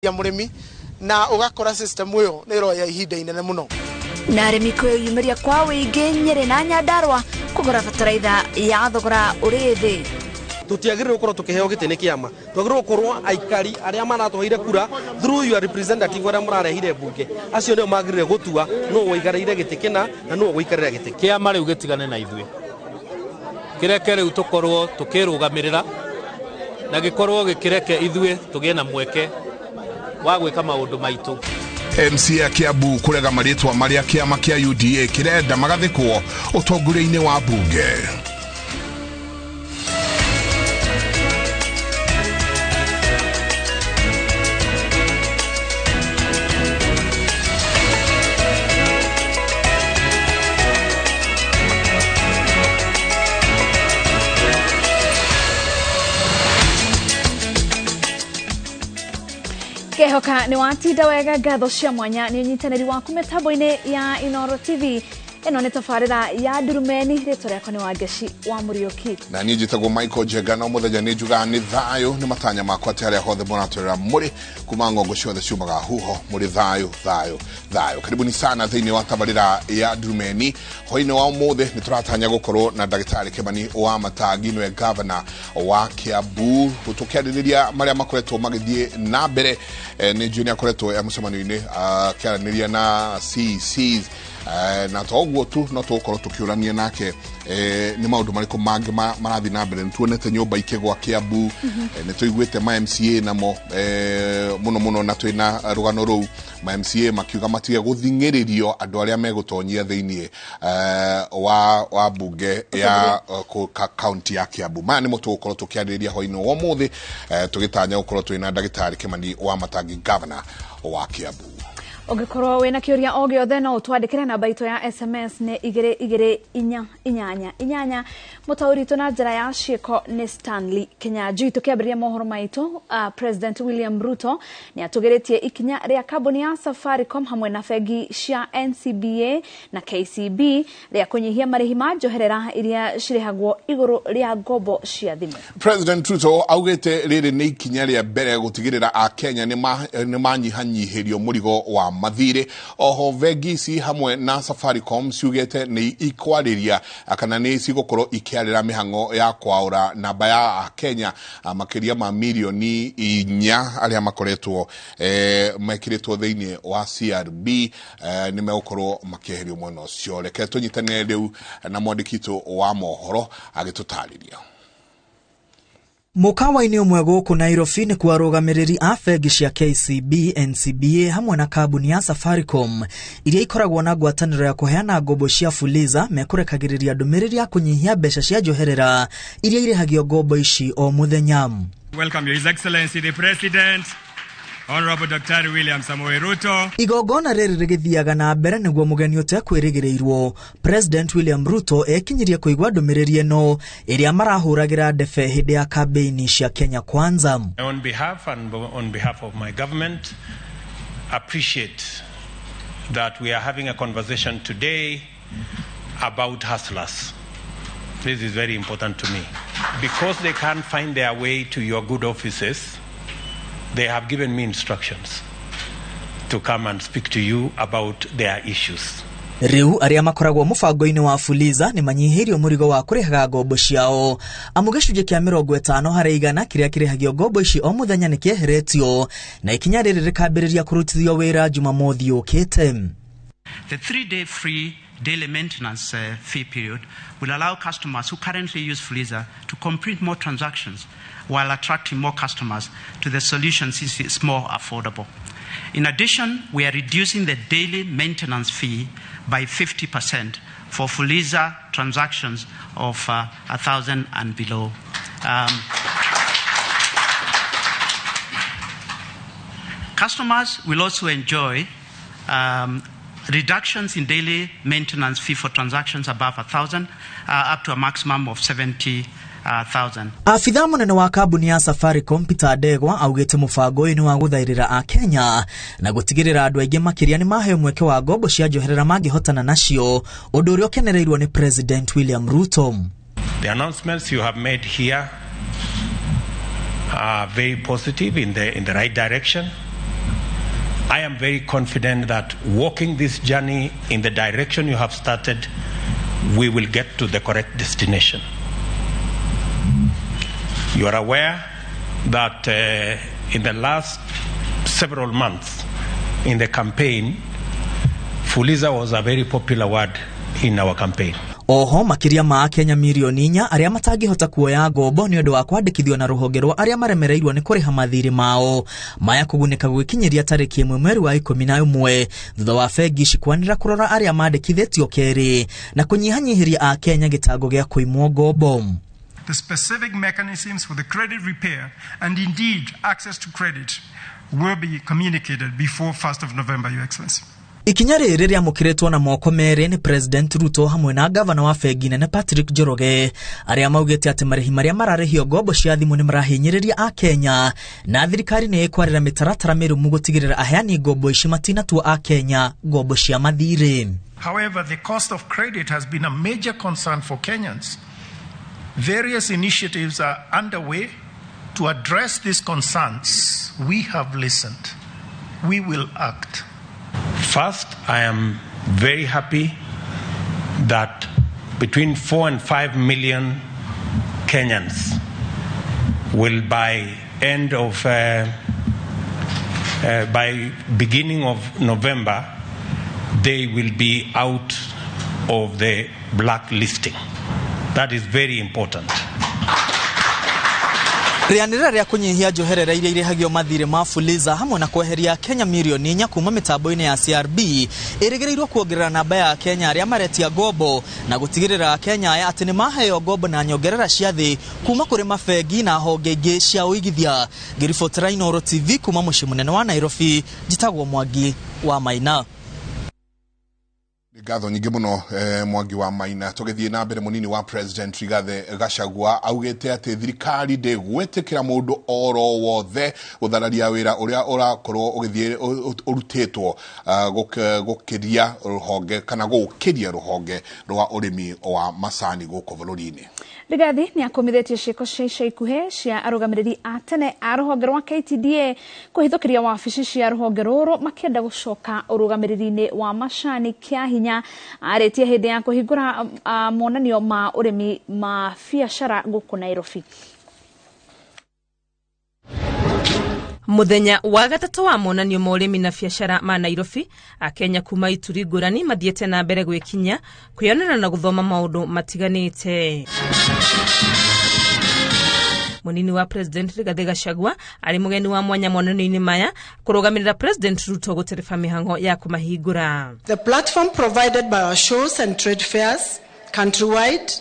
Mũrĩmi na ũgakora system ĩyo nĩ ĩroya ihinda inene mũno. Na arĩmi kwĩyumĩria kwa wĩingĩ Nyĩrĩ na Nyandarũa kũgũra bataraitha ya thogora ũrĩ thĩ. Tutiagĩrĩirwo gũkorwo tũkĩheo gĩtĩ nĩ kĩama, twagĩrĩirwo gũkorwo aikari arĩa maratũheire kura through your representative arĩa mũrarehire mbunge, acio nĩo magĩrĩire gũtua nũ ũikarĩire gĩtĩ kĩna na nũ ũgũikarĩra gĩtĩ. Kĩama rĩu gĩtigane na ithuĩ, kĩreke rĩu tũkorwo tũkĩrũgamĩrĩra na gĩkorwo gĩkĩreke ithuĩ tũgĩe na mweke wa gwĩka maũndũ maitũ. MCA Kiambu kũrega marĩtwa marĩa kĩama kĩa UDA kĩrenda magathĩkwo ũtongoria-inĩ wa mbunge. Kehoka nĩ watinda wega. Ngatho cia mwanya nĩ ũnyitanĩri waku mĩtambo-inĩ ya Inoro TV. Ĩno nĩ tabarĩra ya Ndurumeni. Rĩtwa rĩakwa nĩ Wangeci wa Mũriũki. Na niĩ njĩtagwo Michael Njenga. No mũthenya nĩ njugaga nĩ thayũ. Nĩ matanya makwa atĩ harĩa hothe mũratwĩrĩra mũrĩ kuma ng'ongo ciothe ciumaga huho mũrĩ thayũ, thayũ, thayũ. Karibuni sana thĩinĩ wa tabarĩra ya Ndurumeni. Hwainĩ wa ũmũthĩ nĩ tũratanya gũkorwo na ndagĩtarĩ Kĩmani wa Matangi, nĩwe gavana wa Kiambu, tũkĩarĩrĩria marĩa makoretwo magĩthiĩ na mbere. Nĩ njũĩ nĩ akoretwo e mũcemanio-inĩ akĩaranĩria na CECs, na to ũguo tu, no tũgũkorwo tũkĩũrania nake nĩ maũndũ marĩkũ mangĩ marathiĩ na mbere. Nĩ tuonete nyũmba ikĩgwa Kiambu, nĩ tũiguĩte ma MCA namo mũno mũno, na twĩna rũgano rũu ma MCA makiuga matige gũthing'ĩrĩrio andũ arĩa megũtonyia thĩinĩ wa mbunge ya kaunti ya Kiambu. Maya nĩmo tũgũkorwo tũkĩarĩrĩria hwainĩ wa ũmũthĩ, tũgĩtanya gũkorwo twĩna ndagĩtarĩ Kĩmani wa Matangi, gavana wa Kiambu. Ũngĩkorwo wĩna kĩũria o gĩothe, no ũtwandĩkĩre. Namba itũ ya SMS nĩ 22488. Mũtaũri witũ na njĩra ya ciĩko nĩ Stanley Kinyanjui. Tũkĩambĩrĩria mohoro maitũ, President William Ruto nĩ atũgĩrĩtie ikinya rĩa kambuni ya Safaricom hamwe na bengi cia NCBA na KCB rĩa kũnyihia marĩhi ma njoherera iria cirĩhagwo igũrũ rĩa ngombo cia thimũ. President Ruto augĩte rĩrĩ nĩ ikinya rĩa mbere gũtigĩrĩra Akenya nĩ manyihanyihĩrio mũrigo wa mathirĩ. Oho bengi ici hamwe na Safaricom ciugĩte nĩ ikwarĩria kana nĩ cigũkorwo ikĩarĩra mĩhang'o ya kwaũra namba ya Akenya makĩria ma mirioni 4 arĩa makoretwo mekĩrĩtwo thĩinĩ wa CRB, nĩ megũkorwo makĩeherio mwena ũcio. Reke tũnyitanĩre rĩu na mwandĩki witũ wa mohoro agĩtũtarĩria. Mũkawa-inĩ ũmwe gũkũ Nairobi nĩ kwa arũgamĩrĩri a bengi cia KCB, NCBA hamwe na kambuni ya Safaricom iria ikoragwo na ngwatanĩro ya kũheana ngombo cia Fuliza mekũrekagĩrĩria ndũmĩrĩri ya kũnyihia mbeca cia njoherera iria irĩhagio ngombo ici o mũthenya. Welcome His Excellency the President, Honorable Dr. William Samoei Ruto. Igongona rĩrĩ rĩgĩthiaga na mbere nĩguo mũgeni ũtekwĩrĩgĩrĩirwo President William Ruto ekinyirie kũigua ndũmĩrĩri ĩno ĩrĩa marahũragĩra ndebe hĩndĩ ya kambĩini cia Kenya Kwanza. On behalf and on behalf of my government, appreciate that we are having a conversation today about hustlers. This is very important to me. Because they can't find their way to your good offices, they have given me instructions to come and speak to you about their issues. Rĩu arĩa makoragwo mũbango-inĩ wa Fuliza nĩ manyihĩirio mũrigo wa kũrĩhaga ngombo ciao, amu gĩcunjĩ kĩa 50% kĩrĩa kĩrĩhagio ngombo ici o mũthenya nĩ kĩeheretio, na ikinya rĩrĩ rĩkambĩrĩria kũrutithio wĩra Jumamothi yũkĩte. The 3-day free daily maintenance fee period will allow customers who currently use Fuliza to complete more transactions while attracting more customers to the solution since it's more affordable. In addition, we are reducing the daily maintenance fee by 50% for Fuliza transactions of 1,000 and below. Customers will also enjoy reductions in daily maintenance fee for transactions above 1,000, up to a maximum of 70,000. Abithaa mũnene wa kambuni ya Safaricom Peter Ndegwa augĩte mũbango ũyũ nĩ wa gũthaĩrĩra Akenya na gũtigĩrĩra andũ aingĩ makĩria nĩ maheo mweke wa ngombo cia njoherera mangĩhotana nacio, ũndũ ũrĩa ũkenereirwo nĩ President William Ruto. The announcements you have made here are very positive in the right direction. I am very confident that walking this journey in the direction you have started, we will get to the correct destination. You are aware that in the last several months in the campaign, Fuliza was a very popular word in our campaign. Oho makiria ma Akenya mirioni 4 arĩa matangĩhota kuoya ngombo nĩ ũndũ wa kwandĩkithio na rũhonge rwa arĩa maremereirwo nĩ kũrĩha mathirĩ mao maya kũgunĩka gwĩkinyĩria tarĩki 1 mweri wa 11 thutha wa bengi ici kwanĩrĩra kũrora arĩa mandĩkithĩtio kerĩ na kũnyihanyihĩria Akenya gĩtango gĩa kũimwo ngombo. The specific mechanisms for the credit repair and indeed access to credit will be communicated before 1st of November, Your Excellency. Ikinya rĩrĩ rĩamũkĩrĩtwo na moko merĩ nĩ President Ruto hamwe na gavana wa bengi nene Patrick Njoroge arĩa maugĩte atĩ marĩhi marĩa mararĩhio ngombo cia thimũ nĩ marahinyĩrĩria Akenya na thirikari nĩ ĩkwarĩra mĩtaratara mĩrũmu gũtigĩrĩra aheani ngombo ici matinatua Akenya ngombo cia mathirĩ. However, the cost of credit has been a major concern for Kenyans. Various initiatives are underway to address these concerns. We have listened. We will act. First, I am very happy that between 4 and 5 million Kenyans will by end of by beginning of November, they will be out of the blacklisting. That is very important. Rĩanĩrĩra rĩa kũnyihia njoherera iria irĩhagio mathirĩ ma Fuliza hamwe na kweheria Kenya mirioni 4 kuma mĩtambo-inĩ ya CRB ĩrĩgĩrĩirwo kuongerera namba ya Kenya arĩa maretia ngombo na gũtigĩrĩra Kenya aya atĩ nĩ maheo ngombo na nyongerera cia thĩ kuma kũrĩ mabengi na honge ingĩ cia ũigithia. Ngĩribotera Inooro TV kuma mũciĩ mũnene wa Nairobi, njĩtagwo Mwangi wa Maina. Ngatho nyingĩ mũno Mwangi wa Maina. Tũgĩthiĩ na mbere, mũnini wa President Rigathi Gachagua augĩte atĩ thirikari ndĩgwĩtĩkĩra mũndũ oro wothe gũthararia wĩra ũrĩa ũrakorwo ũgĩthiĩ ũrutĩtwo gũkĩria rũhonge kana gũkĩria rũhonge rwa ũrĩmi wa macani gũkũ bũrũri-inĩ. Rigathi nĩ akomithĩtie ciĩko cia ica ikuhĩ cia arũgamĩrĩri a tene a rũhonge rwa KTDA kũhithũkĩria wabici cia rũhonge rũrũ makĩenda gũcoka ũrũgamĩrĩri-inĩ wa macani kĩa hinya. Arĩtie hĩndĩ ya kũhingũra monanio ma ũrĩmi ma biacara gũkũ Nairobi. Muthenya wa gatatũ wa monanio ma ũrĩmi na biacara ma Nairobi, Akenya kuma ituri ngũrani mathiĩte na mbere gwĩkinya kwĩyonera na gũthoma maũndũ matiganĩte. Munini wa President Rigathi Gachagua arĩ mũgeni wa mwanya monanio-inĩ maya kũrũgamĩrĩra President Ruto gũtereba mĩhang'o ya kũmahingũra. The platform provided by our shows and trade fairs countrywide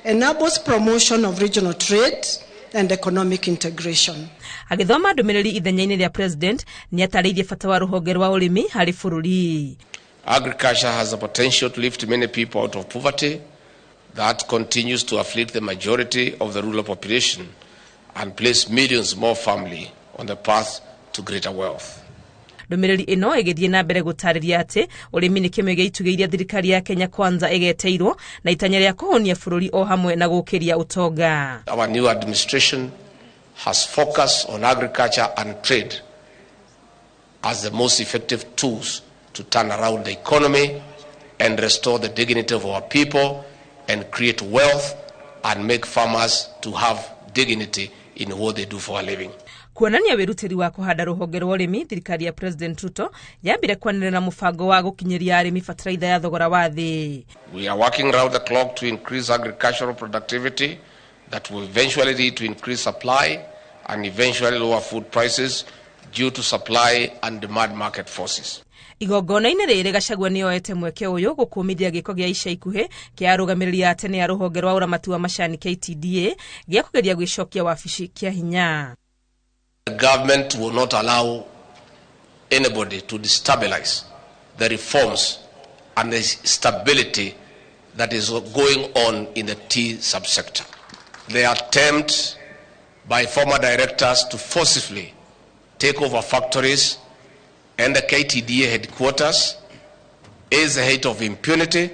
enables promotion of regional trade and economic integration. Agĩthoma ndũmĩrĩri ithenya-inĩ rĩa President nĩ atarĩirie bata wa rũhonge rwa ũrĩmi harĩ bũrũri. Agriculture has the potential to lift many people out of poverty that continues to afflict the majority of the rural population and place millions more families on the path to greater wealth. Ndũmĩrĩri ĩno ĩgĩthiĩ na mbere gũtarĩria atĩ ũrĩmi nĩ kĩmwe gĩa itugĩ iria thirikari ya Kenya Kwanza ĩgeteirwo na itanya rĩa kũhũnia bũrũri o hamwe na gũkĩria ũtonga. Our new administration has focused on agriculture and trade as the most effective tools to turn around the economy and restore the dignity of our people and create wealth and make farmers to have dignity in what they do for a living. Kuonania wĩrutĩri wa kũhanda rũhonge rwa ũrĩmi, thirikari ya President Ruto yambire kwanĩrĩra mũbango wa gũkinyĩria arĩmi bataraitha ya thogora wa thĩ. We are working round the clock to increase agricultural productivity that will eventually lead to increased supply and eventually lower food prices due to supply and demand market forces. Igongona-inĩ rĩrĩ Gachagua nĩ oete mweke ũyũ gũkũmithia gĩko gĩa ica ikuhĩ kĩa arũgamĩrĩri a tene a rũhonge rwa ũramati wa macani KTDA gĩa kũgeria gwĩcokia wabici kĩa hinya. The government will not allow anybody to destabilize the reforms and the stability that is going on in the tea subsector. The attempt by former directors to forcibly take over factories and the KTDA headquarters is the height of impunity,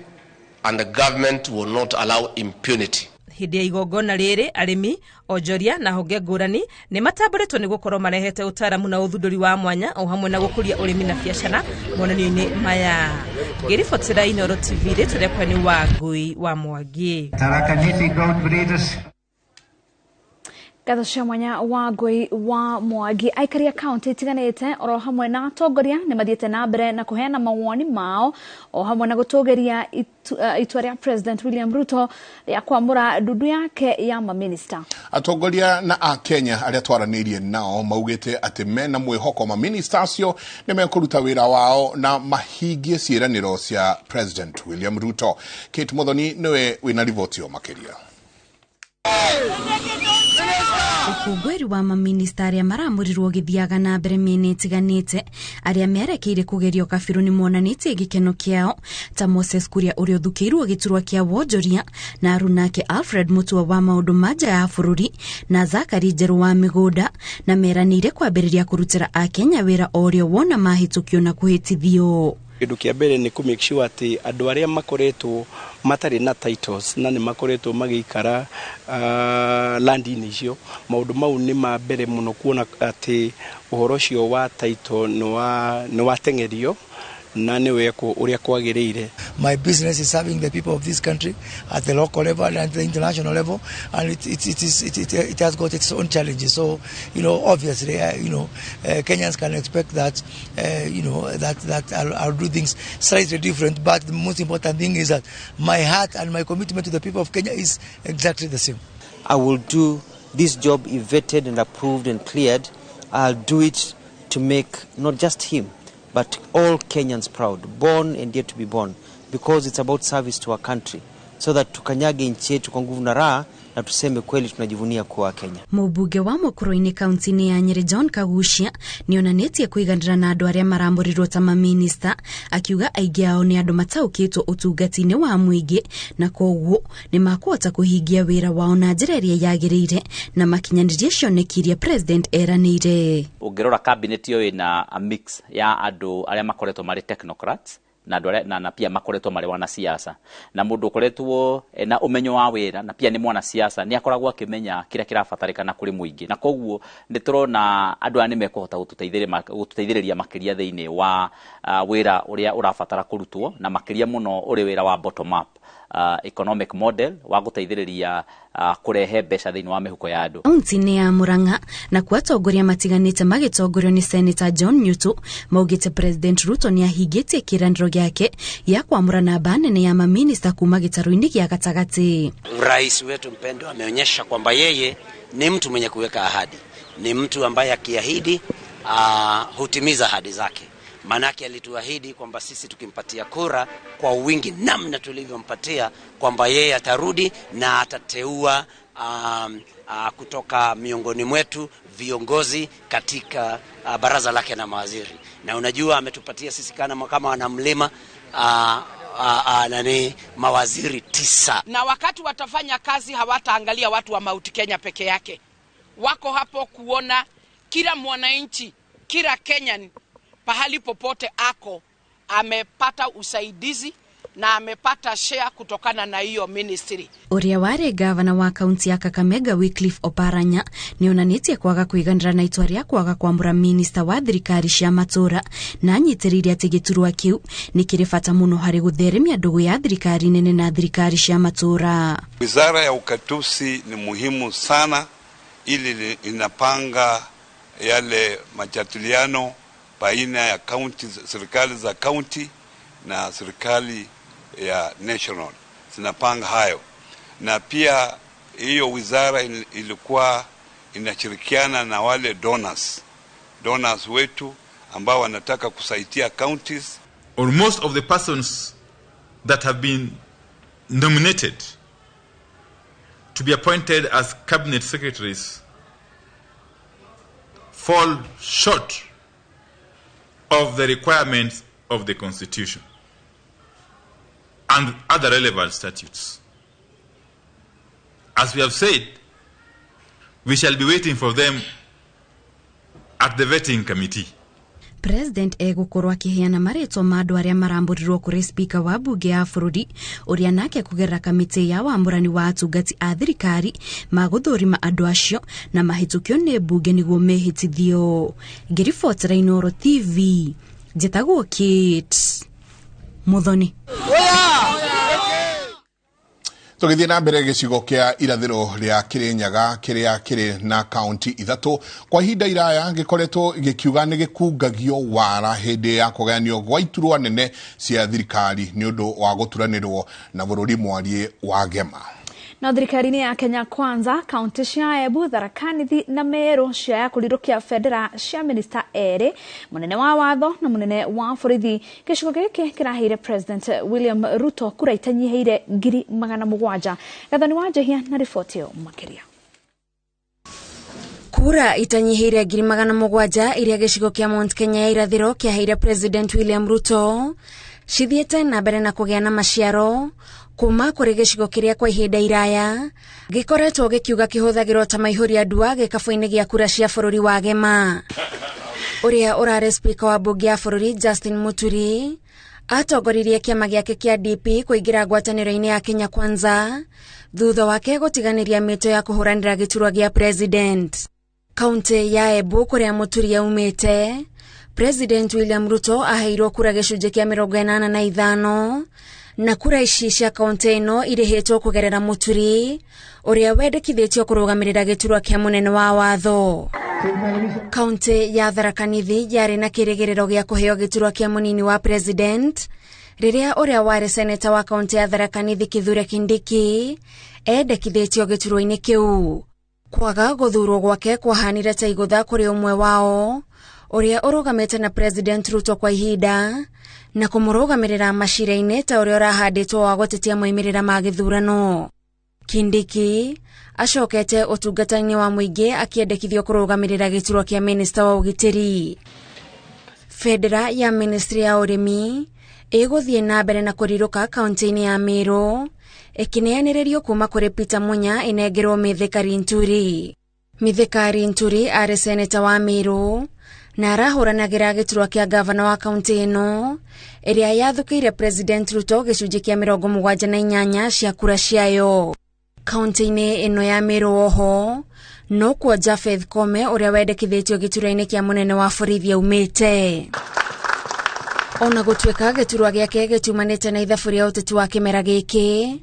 and the government will not allow impunity. Hĩndĩ ya igongona rĩrĩ, arĩmi, onjoria na honge ngũrani nĩ matambũrĩtwo nĩ gũkorwo marehete ũtaaramu na ũthundũri wa mwanya o hamwe na gũkũria ũrĩmi na biacara monanio-inĩ maya. Ngĩribotera Inooro TV, rĩtwa rĩakwa nĩ Wangui wa Mwangi. Tharaka Nithi Goat Breeders. Ngatho cia mwanya wa Ngui wa Mwangi. Aikari a kaunti itiganĩte oro hamwe na atongoria nĩ mathiĩte na mbere na kũheana mawoni mao o hamwe na gũtũgĩria itua rĩa President William Ruto rĩa kwamũra ndundu yake ya maminista. Atongoria na akenya arĩa twaranĩirie nao maugĩte atĩ mena mwĩhoko maminista acio nĩ mekũruta wĩra wao na mahingie ciĩranĩro cia President William Ruto. Kate Muthoni nĩwe wĩna riboti ĩyo makĩria. Ũkũngũĩri wa maminista arĩa maramũrirwo ũgĩthiaga na mbere mĩena ĩtiganĩte, arĩa merekeire kũgerio kabirũ nĩ monanĩtie gĩkeno kĩao ta Moses Kuria ũrĩa ũthukĩirwo gĩturwa kĩa wonjoria na arunake Alfred Mutua wa maũndũ ma nja ya bũrũri na Zakari Njerũ wa mĩgũnda, na meranĩire kwambĩrĩria kũrutĩra akenya wĩra o ũrĩa wona mahĩtũkio na kũhĩtithio. Kĩndũ kĩa mbere nĩ kũ make sure atĩ andũ arĩa makoretwo matarĩ na titles na nĩ makoretwo magĩikara land-inĩ icio, maũndũ mau nĩ ma mbere mũno kuona atĩ ũhoro ũcio wa title nĩ wateng'erio na nĩ wekwo ũrĩa kwagĩrĩire. My business is serving the people of this country at the local level and at the international level, and it has got its own challenges. So, you know, obviously, Kenyans can expect that, that I'll do things slightly different. But the most important thing is that my heart and my commitment to the people of Kenya is exactly the same. I will do this job if vetted and approved and cleared. I'll do it to make not just him, but all Kenyans proud, born and yet to be born, because it's about service to our country, so that tukanyage nchi yetu kwa nguvu na raha na tuseme kweli tunajivunia kuwa Kenya. Mũmbunge wa Mũkũrũ-inĩ kaunti-inĩ ya Nyĩrĩ John Kaguchia nĩonanĩtie kũiganĩra na andũ arĩa maramũrirwo ta maminista, akiuga aingĩ ao nĩ andũ mataũkĩtwo ũtungati-inĩ wa mũingĩ na koguo nĩ makũhota kũhingia wĩra wao na njĩra ĩrĩa yagĩrĩire na makinyanĩrie cioneki iria President eranĩire. Ũngĩrora cabinet ĩyo ĩna a mix ya andũ arĩa makoretwo marĩ technocrats na andũ arĩa na pia makoretwo marĩ wanasiasa, na mũndũ ũkoretwo na ũmenyo wa wĩra na pia nĩ mwanasiasa nĩ akoragwo akĩmenya kĩrĩa kĩrabatarĩkana kũrĩ mũingĩ, na koguo nĩ tũrona andũ aya nĩ mekũhota gũtũteithĩrĩria makĩria thĩinĩ wa wĩra ũrĩa ũrabatara kũrutwo, na makĩria mũno ũrĩ wĩra wa bottom up economic model wa gũteithĩrĩria kũrehe mbeca thĩinĩ wa mĩhuko ya andũ. Kaunti-inĩ ya Murang'a na kwa atongoria matiganĩte magĩtongorio nĩ Senator John Nyutu maugĩte President Ruto nĩ ahingĩtie kĩĩranĩro gĩake gĩa kwamũra namba nene ya maminista kuma gĩtarũ-inĩ gĩa gatagatĩ. Rais wetu mpendwa ameonyesha kwamba yeye ni mtu mwenye kuweka ahadi, ni mtu ambaye akiahidi hutimiza ahadi zake. Manake alituahidi kwamba sisi tukimpatia kura kwa wingi namna tulivyompatia, kwamba yeye atarudi na atateua kutoka miongoni mwetu viongozi katika baraza lake na mawaziri. Na unajua ametupatia sisi kama wanamlima mawaziri 9. Na wakati watafanya kazi hawataangalia watu wa Mount Kenya peke yake. Wako hapo kuona kila mwananchi, kila Kenyan pahali popote ako amepata usaidizi na amepata share kutokana na hiyo ministry. Ũrĩa warĩ gavana wa kaunti ya Kakamega Wycliffe Oparanya nĩonanĩtie kwaga kũiganĩra na itua rĩa kwaga kwamũra minista wa thirikari cia matũra, na anyitĩrĩire atĩ gĩturwa kĩu nĩ kĩrĩ bata mũno harĩ gũtheremia ndũgũ ya thirikari nene na thirikari cia matũra. Wizara ya ukatusi ni muhimu sana, ili inapanga yale majadiliano baina ya county, serikali za county na serikali ya national zinapanga hayo. Na pia hiyo wizara ilikuwa inashirikiana na wale donors wetu ambao wanataka kusaidia counties. Or most of the persons that have been nominated to be appointed as cabinet secretaries fall short of the requirements of the Constitution and other relevant statutes. As we have said, we shall be waiting for them at the vetting committee. President egũkorwo akĩheana marĩtwa ma andũ arĩa marambũrirwo kũrĩ speaker wa mbunge ya bũrũri ũrĩa nake kũgerera kamĩtĩ ya wamũrani wa atungati a thirikari magũthũrima andũ acio na mahĩtũkio nĩ mbunge nĩguo mehĩtithio. Ngĩribotera Inooro TV, njĩtagwo Kate Muthoni. Tũgĩthiĩ na mbere gĩcigo kĩa irathĩro rĩa Kĩrĩnyaga kĩrĩa kĩrĩ na kaunti 3 kwa ihinda iraya gĩkoretwo gĩkiuga nĩ gĩkungagio wara hĩndĩ ya kũgayanio gwa iturwa nene cia thirikari nĩ ũndũ wa gũturanĩrwo na bũrũri mwariĩ wa Gema. Na thirikari-inĩ ya Kenya Kwanza, kaunti cia Embu, Tharaka Nithi na Meru ciaya kũrirũkia bendera cia minista erĩ, mũnene wa watho na mũnene wa borithi. Gĩcigo gĩkĩ kĩraheire President William Ruto kura itanyihĩire 700,000. Gathoni wa Njehia na riboti ĩyo makĩria. Kura itanyihĩire 700,000 iria gĩcigo kĩa Mount Kenya ya irathĩro kĩaheire President William Ruto cithiĩte na mbere na kũgĩa na maciaro kuma kũrĩ gĩcigo kĩrĩa kwa ihinda iraya gĩkoretwo gĩkiuga kĩhũthagĩrwo ta maihũria ndua gĩkabũ-inĩ gĩa kura cia bũrũri wa Gema. Ũrĩa ũrarĩ speaker wa mbunge ya bũrũri Justin Muturi atongoririe kĩama gĩake kĩa DP kũingĩra ngwatanĩro-inĩ ya Kenya Kwanza thutha wake gũtiganĩria mĩto ya kũhũranĩra gĩturwa gĩa president. Kaunti ya Embu kũrĩa Muturi aumĩte, President William Ruto aheirwo kura gĩcunjĩ kĩa 85 na kura ici cia kaunti ĩno irĩhĩtwo kũgerera Muturi ũrĩa wendekithĩtio kũrũgamĩrĩra gĩturwa kĩa mũnene wa watho. Kaunti ya Tharaka Nithi yarĩ na kĩrĩgĩrĩro gĩa kũheo gĩturwa kĩa mũnini wa president rĩrĩa ũrĩa warĩ seneta wa kaunti ya Tharaka Nithi Kithure Kindiki endekithĩtio gĩturwa-inĩ kĩu. Kwaga gũthurwo gwake kwahanire ta igũtha kũrĩ ũmwe wao ũrĩa ũrũgamĩte na President Ruto kwa ihinda na kũmũrũgamĩrĩra macira-inĩ ta ũrĩa ũrahandĩtwo wa gũtetia moimĩrĩra ma gĩthurano. Kindiki acokete ũtungata-inĩ wa mũingĩ akĩendekithio kũrũgamĩrĩra gĩturwa kĩa minista wa ũgitĩri. Bendera ya ministry ya ũrĩmi ĩgũthiĩ na mbere na kũrirũka kaunti-inĩ ya Meru ĩkĩneanĩrĩrio kuma kũrĩ Peter Munya ĩnengerwo Mithika Linturi. Mithika Linturi arĩ seneta wa Meru na arahũranagĩra gĩturwa kĩa gavana wa kaunti ĩno ĩrĩa yathũkĩire President Ruto gĩcunjĩ kĩa 78 cia kura ciayo. Kaunti-inĩ ĩno ya Meru oho nokuo Japheth Kome ũrĩa wendekithĩtio gĩturwa-inĩ kĩa mũnene wa borithi aumĩte. Ona gũtuĩka gĩturwa gĩake gĩtiumanĩte na ithabu rĩa ũteti wa kĩmera gĩkĩ,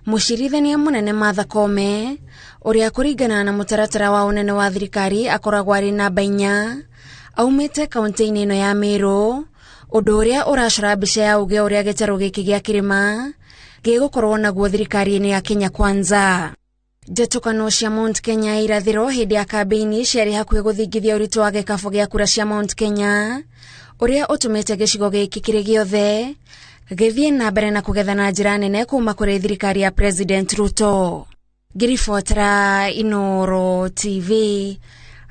mũcirithania mũnene Martha Koome ũrĩa kũringana na mũtaratara wa ũnene wa thirikari akoragwo arĩ namba 4 aumĩte kaunti-inĩ ĩno ya Meru, ũndũ ũrĩa ũracora mbica ya ũge ũrĩa gĩtarũ gĩkĩ gĩa kĩrĩma gĩgũkorwo naguo thirikari-inĩ ya Kenya Kwanza. Njatũkano cia Mount Kenya irathĩro hĩndĩ ya kambĩini ciarĩ hakuhĩ gũthingithia ũritũ wa gĩkabũ gĩa kura cia Mount Kenya ũrĩa ũtũmĩte gĩcigo gĩkĩ kĩrĩ gĩothe gĩthiĩ na mbere na kũgetha na njĩra nene kuma kũrĩ thirikari ya President Ruto. Ngĩribotera Inooro TV,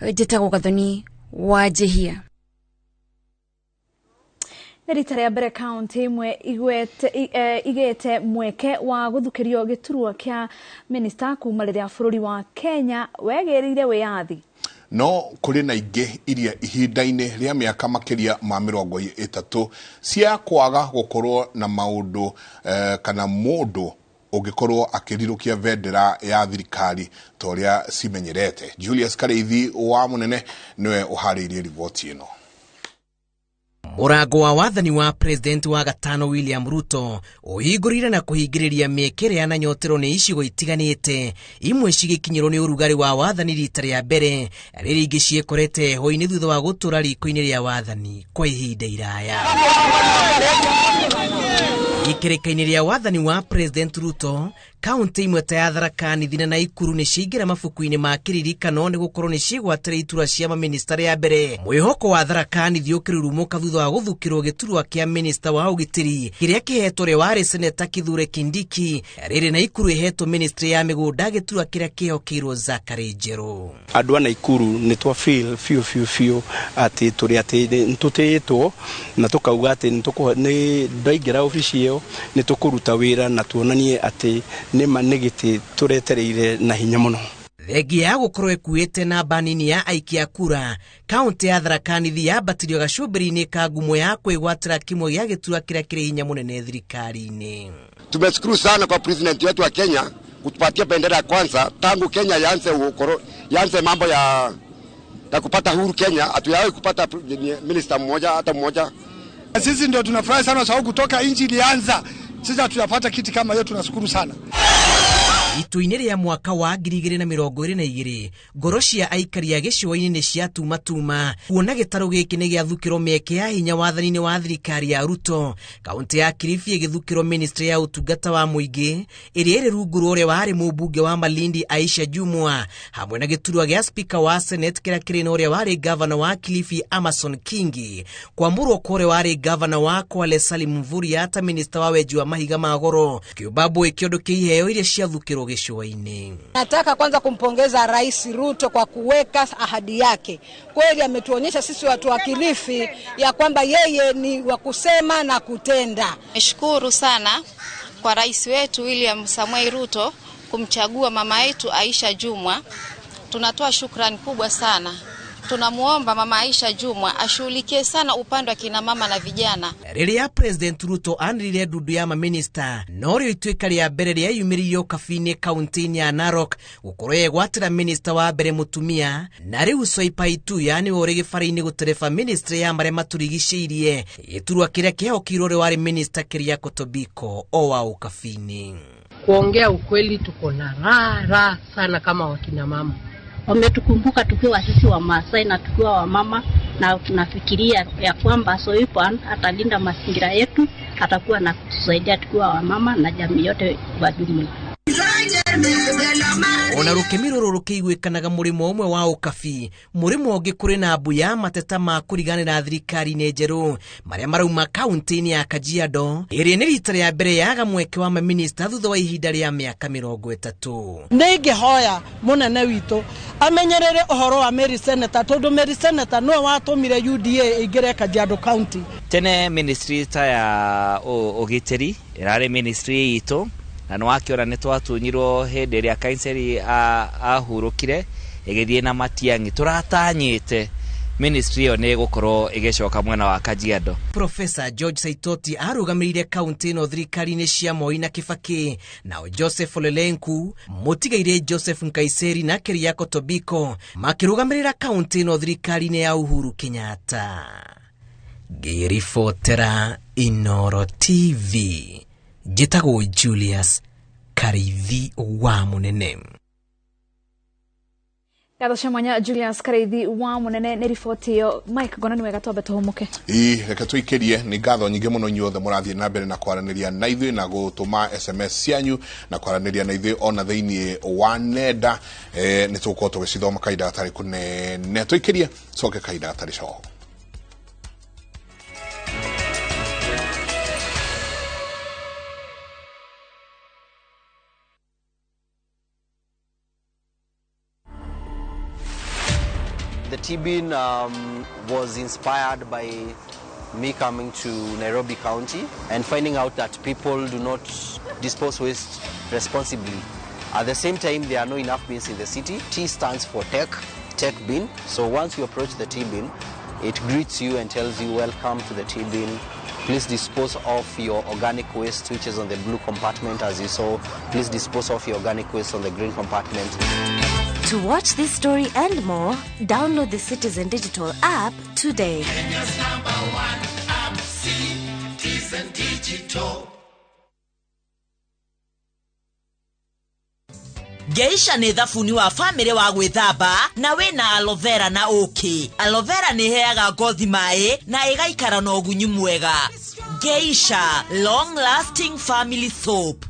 njĩtagwo Gathoni wa Njehia. Nĩ rita rĩa mbere kaunti ĩmwe igĩte mweke wa gũthukĩrio gĩturwa kĩa minista kuma rĩrĩa bũrũri wa Kenya wegĩrĩire wĩyathi. No kũrĩ na ingĩ iria ihinda-inĩ rĩa mĩaka makĩria ma 30 cia kwaga gũkorwo na maũndũ kana mũndũ ũngĩkorwo akĩrirũkia bendera ya thirikari ta ũrĩa cimenyerete. Julius Kareithi wa Mũnene nĩwe ũharĩirie riboti ĩno. Mũrango wa wathani wa President wa gatano William Ruto ũhingũrire na kũhingĩrĩria mĩeke ĩrĩa yananyoterwo nĩ icigo itiganĩte, imwe cigĩkinyĩrwo nĩ ũrugarĩ wa wathani rita rĩa mbere, rĩrĩa ingĩ ciĩkorete heho-inĩ thutha wa gũtũra riko-inĩ rĩa wathani kwa ihinda iraya. Ikereka-inĩ rĩa wathani wa President Ruto, kaunti imwe ta ya Tharaka Nithi na Nakuru nĩ ciaingĩra mabuku-inĩ ma kĩririkano nĩ gũkorwo nĩ ciĩgwatĩra iturwa cia mamĩnĩsta rĩa mbere. Mwĩhoko wa Tharaka Nithi ũkĩrurumũka thutha wa gũthukĩrwo gĩturwa kĩa mĩnĩsta wa ũgitĩri kĩrĩa kĩhetwo ũrĩa warĩ seneta Kithure Kindiki, rĩrĩ Nakuru ĩhetwo ministry ya mĩgũnda gĩturwa kĩrĩa kĩhokeirwo Zachary Njeru. Andũ a Nakuru nĩ twa feel biũ biũ biũ atĩ tũrĩ atĩ nĩ tũtĩĩtwo na tũkauga atĩ nĩ ndaingĩra obici ĩyo nĩ tũkũruta wĩra na tuonanie atĩ nĩ ma nĩ gĩtĩ tũretereire na hinya mũno. Thengia ya gũkorwo ĩkuĩte namba nini ya aikia kura, kaunti ya Tharaka Nithi yambatirio gacumbĩrĩ-inĩ ka ngumo ya kwĩgwatĩra kĩmwe gĩa gĩturwa kĩrĩa kĩrĩ hinya mũnene thirikari-inĩ. Tumeshukuru sana kwa president wetu wa Kenya kutupatia bendera ya kwanza tangu Kenya yaanze mambo ya kupata huru Kenya, hatujawahi kupata minister mmoja hata mmoja. Sisi ndio tunafurahi sana sababu kutoka nchi ilianza sisi hatujapata kiti kama hiyo, tunashukuru sana. Itua-inĩ rĩa mwaka wa 2022 ngoro cia aikari a gĩcũa-inĩ nĩ ciatumatuma kuona gĩtarũ gĩkĩ nĩ gĩathukĩrwo mĩeke ya hinya wathani-inĩ wa thirikari ya Ruto. Kaunti ya Kilifi ĩgĩthukĩrwo ministry ya ũtungata wa mũingĩ ĩrĩa ĩrĩ rungu rwa ũrĩa warĩ mũmbunge wa Malindi Aisha Jumwa, hamwe na gĩturwa gĩa speaker wa Senate kĩrĩa kĩrĩ na ũrĩa warĩ gavana wa Kilifi Amason Kingi, kwamũrwo kwa ũrĩa warĩ gavana wa Kwale Salim Mvurya ta minista wa wenji wa mahiga ma goro. Kĩũmbambũ kĩondo kĩa iheo iria ciathukĩrwo gĩcũa-inĩ. Nataka kwanza kumpongeza Rais Ruto kwa kuweka ahadi yake. Kweli ametuonyesha sisi watu wa Kilifi ya kwamba yeye ni wa kusema na kutenda. Nashukuru sana kwa rais wetu William Samoei Ruto kumchagua mama yetu Aisha Jumwa. Tunatoa shukrani kubwa sana. Tunamuomba mama Aisha Jumwa ashughulikie sana upande wa kina mama na vijana. Rĩrĩa President Ruto anĩrĩire ndundu ya maminista norĩo ituĩka rĩa mbere rĩayumĩririo Kabi-inĩ kaunti-inĩ ya Narok gũkorwo yegwatĩra minista wa mbere mũtumia, na rĩu Soipan Tuya nĩwe ũrĩ gĩbara-inĩ gũtereba ministry ya marĩa matũrigicĩirie, gĩturwa kĩrĩa kĩhokirwo ũrĩa warĩ minista Keriako Tobiko o wa Ũkabi-inĩ. Kuongea ukweli, tuko na raha sana kama wakina mama. Wametukumbuka tukiwa sisi wa Maasai na tukiwa wa mama, na tunafikiria ya kwamba Soipan atalinda mazingira yetu, atakuwa na kutusaidia tukiwa wa mama na jamii yote kwa jumla. Ona rũkemi rũrũ rũkĩiguĩkanaga mũrĩmo ũmwe wa Ũkabi, mũrĩmo ũngĩ kũrĩ na mbu ya mateta ma kũriganĩra thirikari-inĩ njerũ marĩa marauma kaunti-inĩ ya Kajiado, ĩrĩa nĩ rita rĩa mbere yaga mweke wa maminista thutha wa ihinda rĩa mĩaka 30. Nĩ ingĩhoya mũnene witũ amenyerere ũhoro wa Mary Senator, tondũ Mary Senator nĩwe watũmire UDA ĩingĩre Kajiado County. Tene ministry ta ya ũgitĩri ĩrarĩ ministry itũ, na nĩ wakĩona nĩ twatunyirwo hĩndĩ ĩrĩa Kanseri ahurũkire ĩgĩthiĩ na Matiang'i. Tũratanyĩte ministry ĩyo nĩ ĩgũkorwo ĩgĩcoka mwena wa Kajiado. Professor George Saitoti arũgamĩrĩire kaunti ĩno thirikari-inĩ cia Moi na Kibaki, nao Joseph Olelenku, mũtigaire Joseph Nkaiseri na Keriako Tobiko makĩrũgamĩrĩra kaunti ĩno thirikari-inĩ ya Uhuru Kenyatta. Ngĩribotera Inooro TV, njĩtagwo Julius Karithi wa Munene. Ngatho cia mwanya Julius Karithi wa Munene nĩ riboti ĩyo. Mike, ngona nĩ wega twambe tũhũmũke. Ĩ, reke tũikĩrie. Nĩ ngatho nyingĩ mũno inyuothe mũrathiĩ na mbere na kwaranĩria na ithuĩ na gũtũma SMS cianyu na kwaranĩria na ithuĩ ona thĩinĩ wa nenda. Nĩ tũgũkorwo tũgĩcithoma kahinda gatarĩ kũnene. Tũikĩrie coke kahinda gatarĩ coho. The T-bin was inspired by me coming to Nairobi County and finding out that people do not dispose waste responsibly. At the same time, there are no enough bins in the city. T stands for tech, tech bin. So once you approach the T-bin, it greets you and tells you, welcome to the T-bin. Please dispose of your organic waste, which is on the blue compartment, as you saw. Please dispose of your organic waste on the green compartment. To watch this story and more, download the Citizen Digital app today. Kenya's #1 app, Citizen Digital. Geisha nĩ thabuni wa famĩlĩ wa gwĩthamba na wĩna aloe vera na ũkĩ. Aloe vera nĩ ĩheaga ngothi maĩ na ĩgaikara na ũgunyu mwega. Geisha long lasting family soap.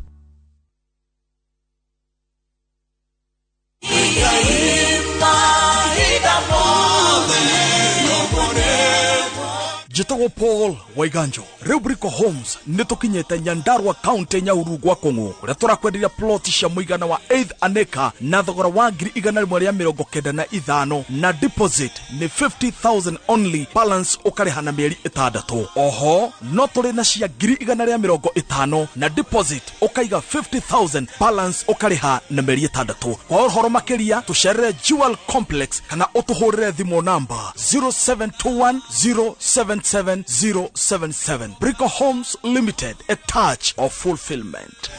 Njĩtagwo Paul Waiganjo. Rĩu Brico Homes nĩ tũkinyĩte Nyandarua County, Nyahururu gwa Kũng'ũ, kũrĩa tũrakwenderia plot cia mũigana wa 8 an acre na thogora wa 195,000, na deposit nĩ 50,000 only, balance ũkarĩha na mĩeri 6. Oho no tũrĩ na cia 150,000, na deposit ũkaiga 50,000, balance ũkarĩha na mĩeri 6. Kwa ũhoro makĩria tũcerere Jewel Complex kana ũtũhũrĩre thimũ namba 0721 077 077. Brico Homes Limited, a touch of fulfillment.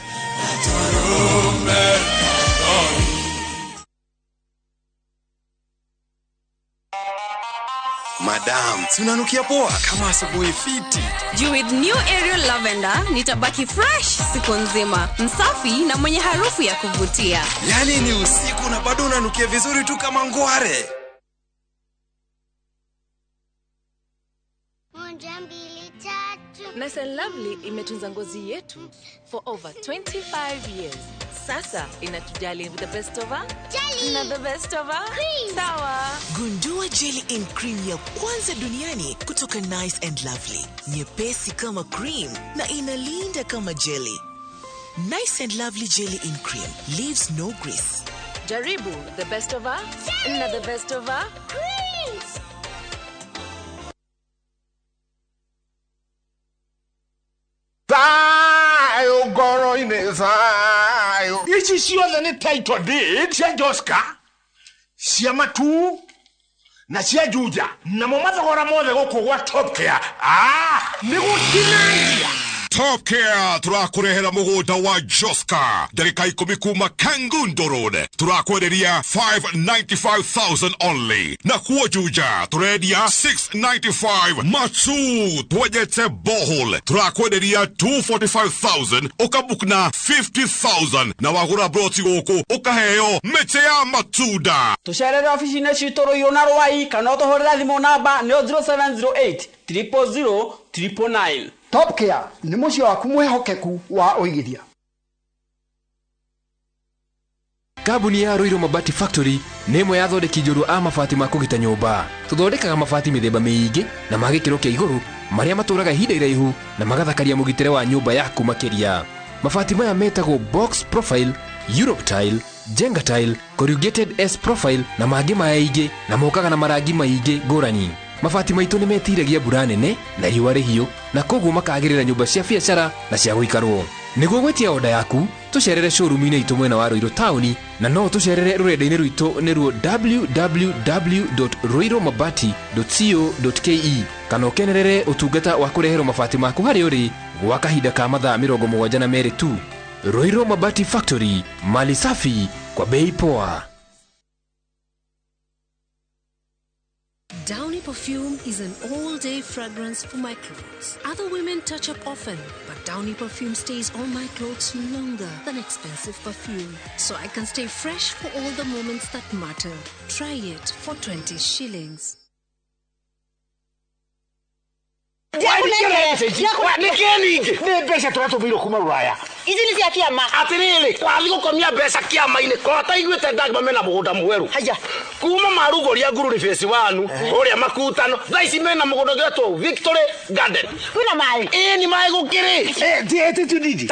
Madam, si unanukia poa kama asubuhi fiti. Juu with new Ariel Lavender nitabaki fresh siku nzima, msafi na mwenye harufu ya kuvutia. Yaani ni usiku na bado unanukia vizuri tu kama ngware. Nice and Lovely imetunza ngozi yetu for over 25 years. Sasa inatujali with the best of her jelly na the best of her cream. Sawa. Gundua jelly in cream ya kwanza duniani kutoka Nice and Lovely. Nyepesi kama cream na inalinda kama jelly. Nice and Lovely jelly in cream leaves no grease. Jaribu the best of her na the best of her creams. Thayo ngoro-inĩ thayo. Ici ciothe nĩ title deed cia Joska, cia Matu na cia Juja, namo mathogora mothe gũkũ gwa Top Care nĩ gũtinangia. Top Care tũrakũrehera mũgũnda wa Joska ndagĩka 10 kuma Kangundo Road, tũrakwenderia 595,000 only, na kuo Juja tũrendia 695, Matu twenjete borehole tũrakwenderia 245,000, ũkabook na 50,000, na wagũra broti gũkũ ũkaheo mĩtĩ ya matunda. Tũcerere ofici-inĩ citũ Rũirũ na Rwai kana ũtũhũrĩre thimũ namba nĩyo 0708 000 999. Top Care nĩ mũciĩ waku mwĩhokeku wa ũigithia. Kambuni ya Ruiru Mabati Factory nĩ ĩmwe ya athondeki njorua a mabati ma kũgita nyũmba. Tũthondekaga mabati mĩthemba mĩingĩ na ma gĩkĩro kĩa igũrũ marĩa matũraga ihinda iraihu na magathakaria mũgitĩre wa nyũmba yaku makĩria. Mabati maya metagwo box profile, Europe tile, Jenga tile, corrugated S profile na mangĩ maingĩ, na mokaga na marangi maingĩ ngũrani. Mabati maitũ nĩ metiragia mbura nene na riũa rĩhiũ, na koguo makagĩrĩra nyũmba cia biacara na cia gũikarwo. Nĩguo gwĩtia oda yaku, tũcerere showroom-inĩ itũ mwena wa Ruiru taũni, na no tũcerere rũrenda-inĩ rwitũ nĩruo www.ruirumabati.co.ke, kana ũkenerere ũtungata wa kũreherwo mabati maku harĩa ũrĩ gwa kahinda ka mathaa 72 tu. Ruiru Mabati Factory, mali safi kwa bei poa. Downy perfume is an all-day fragrance for my clothes. Other women touch up often, but Downy perfume stays on my clothes longer than expensive perfume, so I can stay fresh for all the moments that matter. Try it for 20 shillings. Nĩ mbeca tũratũmĩirwo kuma Rũraya. Ici nĩ cia kĩama. Atĩrĩrĩ, twathiĩ gũkomia mbeca kĩama-inĩ ko ataiguĩte ndagima mena mũgũnda mwerũ. Haya. Kuma marugũria Ngururi phase 1 ũrĩa makutano thaa ici mena mũgũnda ũgetwo Victory Garden. Kwĩna maĩ? Ĩĩ nĩ maĩ gũkĩrĩ.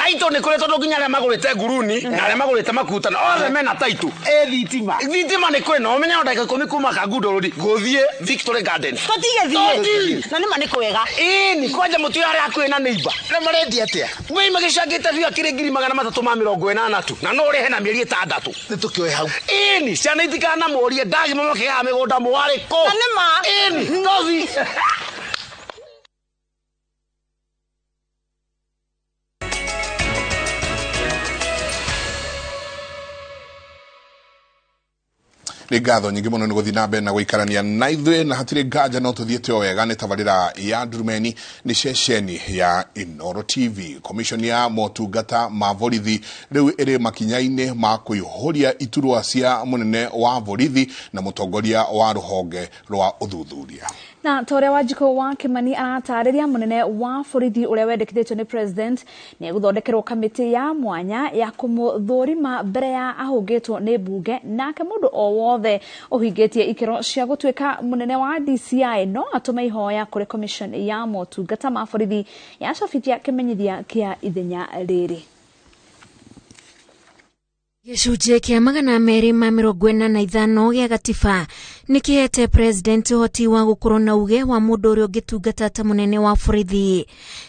Title nĩ kũrĩ tondũ nginya arĩa magũrĩte Nguruni na arĩa magũrĩte makutano othe mena title. Thitima. Thitima nĩ kũrĩ na ũmenye no ndagĩka 10 kuma Kangundo Road gũthiĩ Victory Garden. Tũtigĩthiĩ. Na nĩ ma nĩ kwega. Ĩĩ kwanja mũtu arĩa hakuhĩ na neighbor. Na marendia atĩa? Wei magĩcangĩte biũ akĩrĩ 380,000 tu na no ũrĩhe na mĩeri 6. Nĩ tũkĩoe hau. Ĩni ciana itikanamũrie ndagima makĩgaga mĩgũnda mwarĩ kũ. Na nĩ ma. Ĩni ngothi. Nĩ ngatho nyingĩ mũno nĩ gũthiĩ na mbere na gũikarania na ithuĩ, na hatirĩ nganja no tũthiĩte o wega. Nĩ tabarĩra ya Ndurumeni, nĩ ceceni ya Inooro TV. Commission ya motungata ma borithi rĩu ĩrĩ makinya-inĩ ma kũihũria iturwa cia mũnene wa borithi na mũtongoria wa rũhonge rwa ũthuthuria. Na ta ũrĩa Wanjikũ wa Kimani aratarĩria, mũnene wa borithi ũrĩa wendekithĩtio nĩ president nĩ egũthondekerwo kamĩtĩ ya mwanya ya kũmũthũrima mbere ya ahũngĩtwo nĩ mbunge. Nake mũndũ o wothe ũhingĩtie ikĩro cia gũtuĩka mũnene wa DCI no atũme ihoya kũrĩ commission ya motungata ma borithi yacabithia kĩmenyithia kĩa ithenya rĩrĩ. Gĩcunjĩ kĩa 245 gĩa gatiba nĩ kĩhete president ũhoti wa gũkorwo na uge wa mũndũ ũrĩa ũngĩtungata ta mũnene wa borithi,